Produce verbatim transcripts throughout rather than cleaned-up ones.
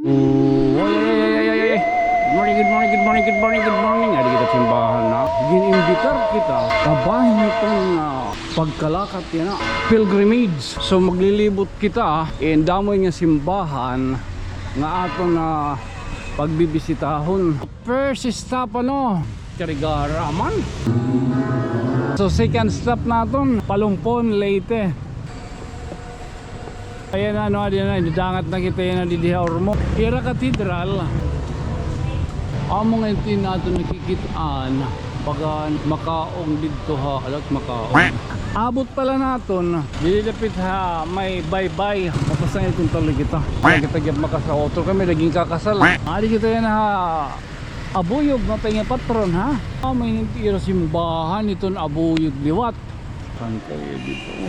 Oh, ay, ay, ay, ay, ay, ay. Good morning, good morning, good morning, good morning, good morning. Adi kita simbahan na. Gin-imbitar kita. Kabahin iton nga pagkalakat yana. Pilgrimage. So, maglilibot kita, ah. An damo nga simbahan nga aton na pagbibisitahon. First stop, ano? Carigara man. So, second stop naton, Palumpon, Leyte. Ayan na, ano, adi na, nidangat na kita yana didi ha Ormoc. Ira katedral. Amo nga ito naton nakikit-an. Baga makaon didto ha, alat makaon. Abot pala naton, didi dapit ha may baybay. Mapasangil kung tuloy kita. Kay kita gihap makasauto kay may naging kakasal. Adi kita yana ha Abuyog, mapay nga patron, ha? Ah, may ira simbahan iton Abuyog liwat. Saan kayo dito?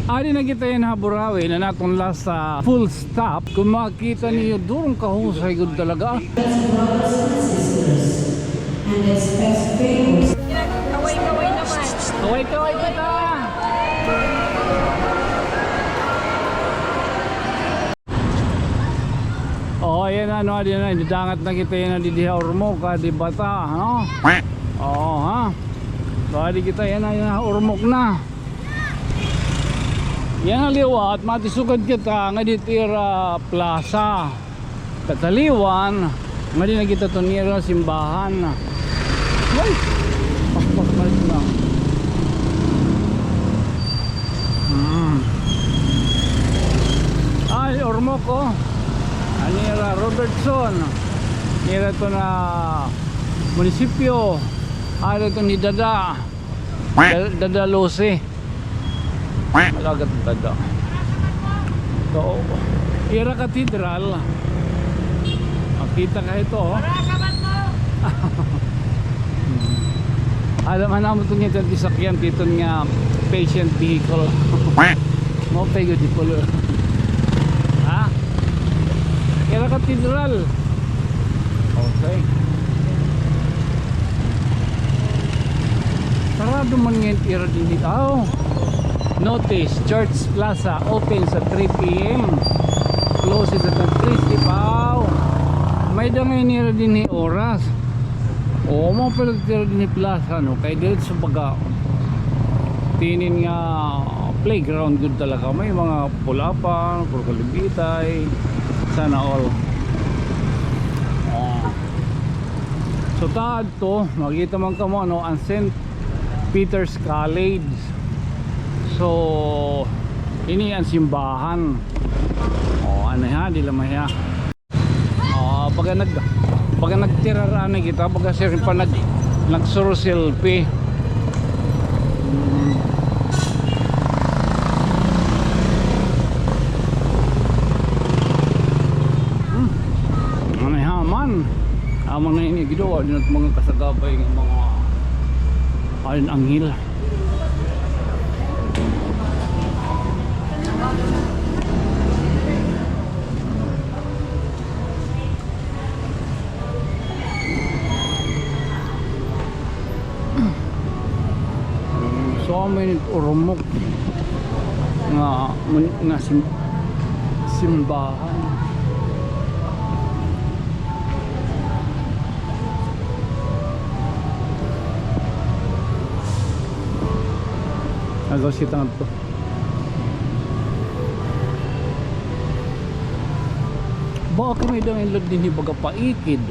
Adi na kita yana ha Burawi, na naton last, ah, full stop. Kung makita niyo, durong kahusay gud talaga. Kaway-kaway naman. Kaway-kaway kita. Oh, ayan na, ano, adi na, nidangat na kita yana didi ha Ormoc, ha, di bata, no? Oo, ha? So, adi kita yana, yana, Ormoc na. Yana liwat, matisugad kita nga didi ira plaza. Kataliwan, nga di nakita to nira simbahan. Ay! Pakpak balik na. Hmm. Ay, Ormoc, oh. Anira Robertson. Nira to na munisipyo. Ari to ni Dada. Dal-, Dada Lucy. Alagad Dada. So, ira katedral. Makita ka ito, oh. Alam, ano mo ito nga ito, sakyan, ito nga patient vehicle. Mo pego di pulo. Ha? Ira katedral. Okay. Sarado man ngay-an ira dinhi. Aw. Notice, Church Plaza open sa three P M. Closes at three P M. Aw. May-ada ngay-an ira dinhi oras. Oo, mga pala ira dinhi plaza, no? Kay diretso baga. Tinin nga playground gud talaga. May mga pulapan, puro kalibitay. Sana all. Ah. So, taad to, makita man kamo, ano, an Saint Peter's College. So, ini an simbahan. O, ano ha, di lamay ha. Ah, baga nag-, baga nagtirar anay kita, baga siring pa nag-, nagsuro-selfie. Mm. Hmm. Ano ha man? Amo na ini, giduwa, di na mga kasagabay nga mga alin anghel. So, amo ini Ormoc nga, nga sim-, simbahan. Agaw siya tangadto. Baka may-ada nga ila dinhi baga paikid.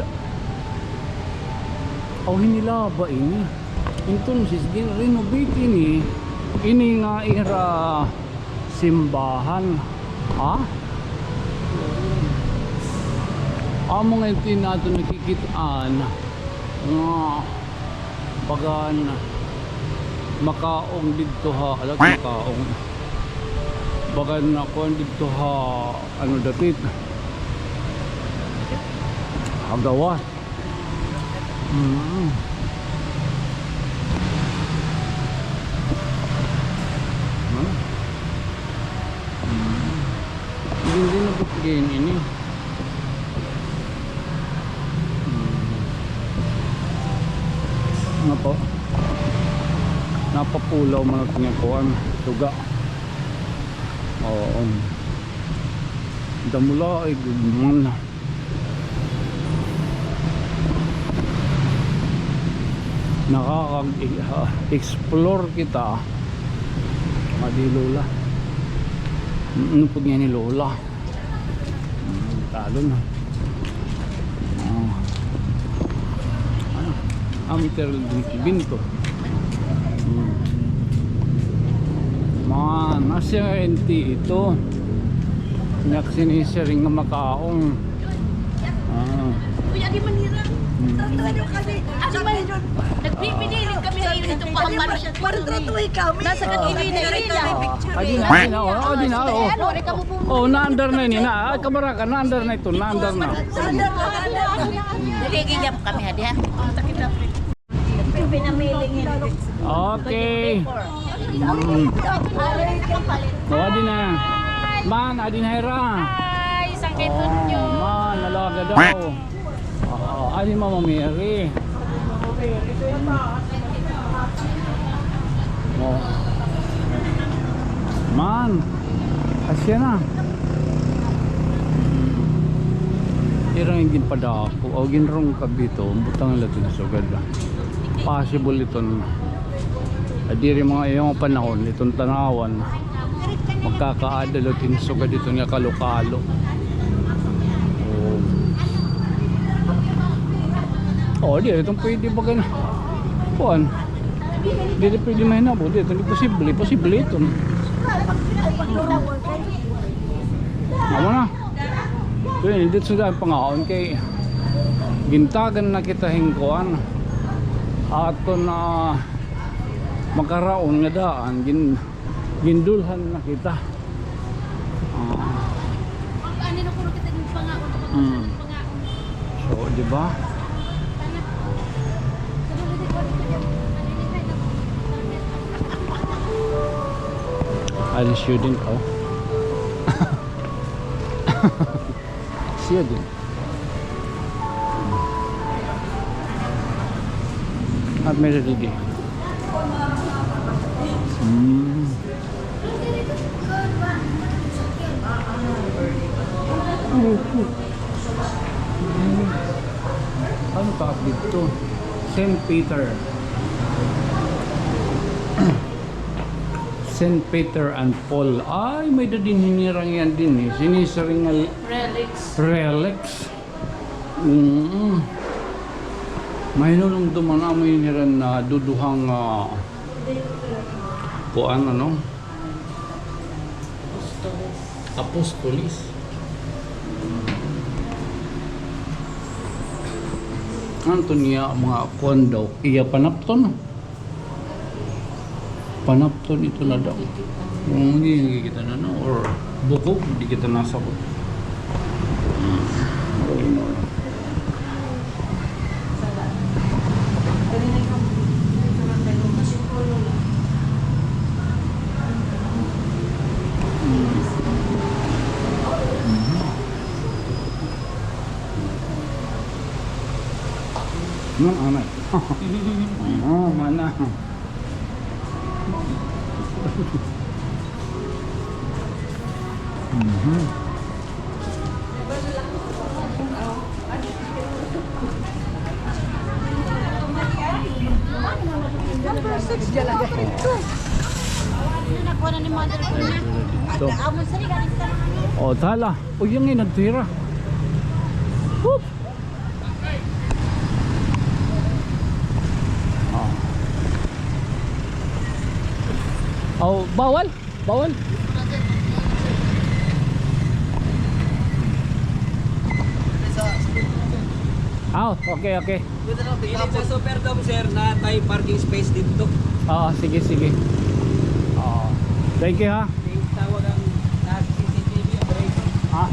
Aw, hinilaba ini. Entonces, gin-renovate ini. Ini nga ira simbahan. Ha? Amo nga ito naton nakikit-an nga bagan makaon didto ha, alag makaon. Bagan kuan didto ha, ano, dapit ha gawas. Mm. Ano? Mm. Hindi na bukgin ini. Mm. Ano po? Napapulaw man ito nga kuan. Suga. Oo. Damula ay gud man. Nakakag-explore kita. Madi Lola. Ano po niya ni Lola? Hmm, talo na. Oh. Ano? Ang literal binto. Hmm. Mga nasirente ito. Nya sinisiring nga makaon. Ah. Uy, adi manira. Hmm. Ano man? Nagpipinilit kami na yun ito pa. Pagtratuhi kami. Nasa katili na ila. Ah, adi na, adi na, oh, adi na, oh. Ano, reka mo po. Oh, naandar na ini na. Ay, kabaraka, naandar na ito, naandar na. Nagigigap kami, ha, diha. Okay. Mm. Oh, adi na. Man, adi na hira. Ay, sakit. Oh, man, nalaga daw. Oo, ay, Mama Mary. Oh. Man, asya na. Ira nga ginpadako, o ginrungkab ito, butang la iton sugad. Possible iton. Ay, diri mga iyong panahon, iton tanawan. Magkakaada la iton sugad iton nga kalo-kalo. Oh. Oh, di, iton pwede baga na. Kuan. Di, di pwede mahinabo. Di, iton di posible. Posible iton. Amo na. Kay, dito sa daan pangaon kay gintagan na kita hin kuan. Aton na makaraon nga daan, gin-, gindulhan na kita. Ah. Hmm. So, di ba? Ay, siya din, oh. Siya din. At may ready. Hmm. Ano pa dito? Saint Peter. Saint Peter and Paul. Ay, may-ada dinhi nira niyan dinhi. Sinisiring nga relics. Relics. Mm. Mahinunumdom man amo ini hira nga duduhang, ah, kuan, ano? Apostoles. Ano to niya, mga kuan daw, iya panapton? Panapton ito na daw. Kung hindi nakikita na, no? Or bukog, di kita nasabot. Hmm. Ano, ano? Oh, mana. Mhm. Number six, dyan lang. Ito. Oh, tala. Oh, yung nga nagtira. Whoop! Oh. Oh, bawal? Bawal? Ah, okay, okay. Dito sa Superdome, sir, naa tay parking space didto. Oo, sige, sige. Oo. Thank you, ha. Tawag ang nag-C C T V, operator. Ha?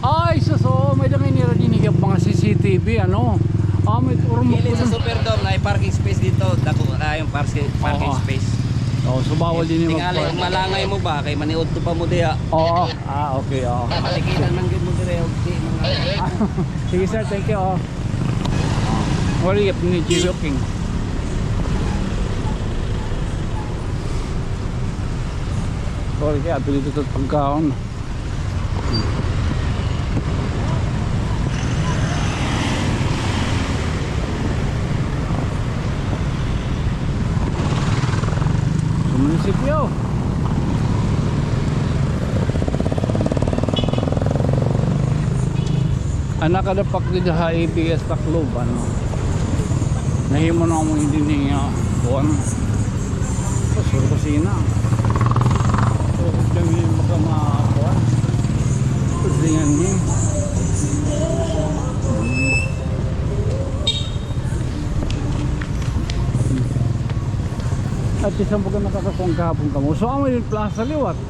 Ay, sus, oo, may-ada nira dinhi nga mga C C T V, ano? Ah, may urmo. Dili sa Superdome, naay parking space didto. Dako kaayo nga parking, parking space. Oo, so bawal dinhi mag-park. Tingali, kung malangay mo ba, kay maniudto pa mo diha. Oo. Ah, okay, oo. Matikitan man gyud mo dire, og di mga... Sige, sir, thank you, oh. Wala gyud ni Jiro King. Sorry, kay apil ito sa pagkaon. An nakadapak dida ha A B S Tacloban, no? Nahimo na amo dinhi nga kuan. Sa kusina. So, kami maka ma-, kuan. Kusingan ni. At isa mo ka nakakakuan kahapon kamo. So, amo yung plaza liwat.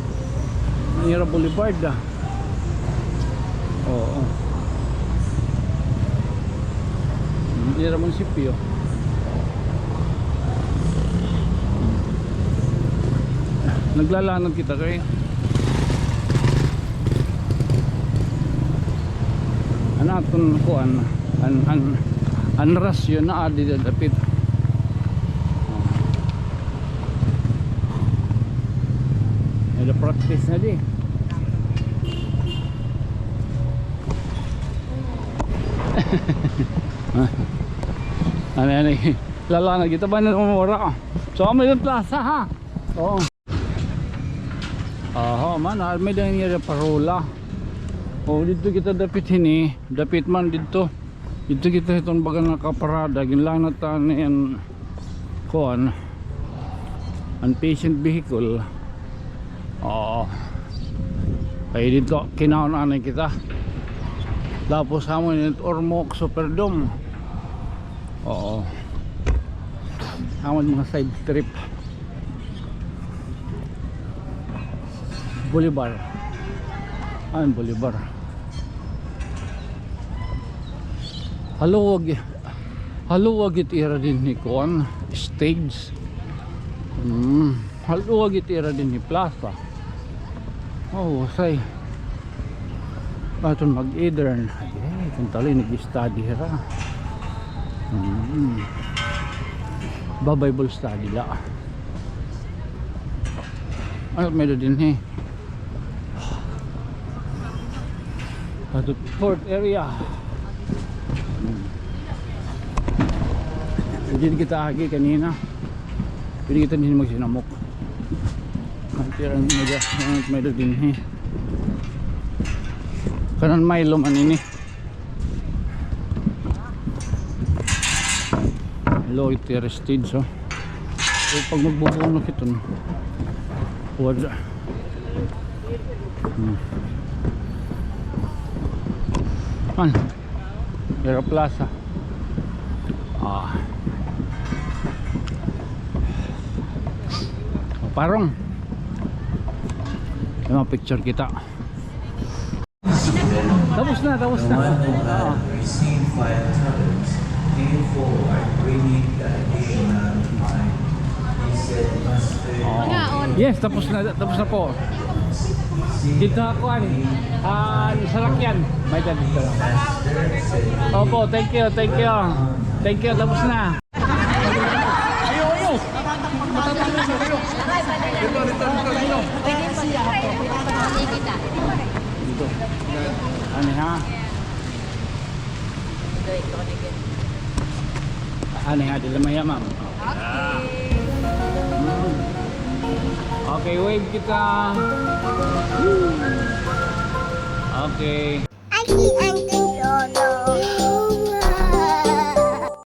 Ang ira boulevard, ah. Oo. Diri munisipyo. Naglalanad kita kay an aton kuan, an, an, an rasyo na adi dapit. Nagpa-practice na di. Ano, ano, lala na kita ba na umura? So, may plaza, ha? Oo. Aha, man, ah, may dang ira parola. O, didto kita dapit hini, dapit man didto. Didto kita hiton baga nakaparada, ginlanat ta ni an kuan, an patient vehicle. Oo. Kay didto, kinaon anay kita. Tapos, hamon it Ormoc Superdome. Oo. Hamon mga side trip. Boulevard. An Boulevard. Haluag, haluag it ira dinhi kuan, stage. Hmm, haluag it ira dinhi plaza. Oh, say. Aton mag-edern. Ay, kun tali nag-study hira. Hmm. Ba Bible study la. Ano may dinhi? Ato fourth area. Diri kita agi kanina. Pwede kita dinhi magsinamok. Ang tirang media, ang media dinhi. Kanan Milo man ini. Hello, iti stage, oh. So, pag magbubuo na kita, no? Wala. Hmm. An? Ira plaza. Ah. Parong. May mga picture kita. Tapos na, tapos na. Oo. Yes, tapos na, tapos na po. Dito ako, an, an sarakyan. May dito. Opo, thank you, thank you. Thank you, tapos na. Ayo, ayo. Dito, dito, dito, dito. Dito. Ano ha? Ano ha, dili maya, ma'am. Okay. Okay, wave kita. Okay.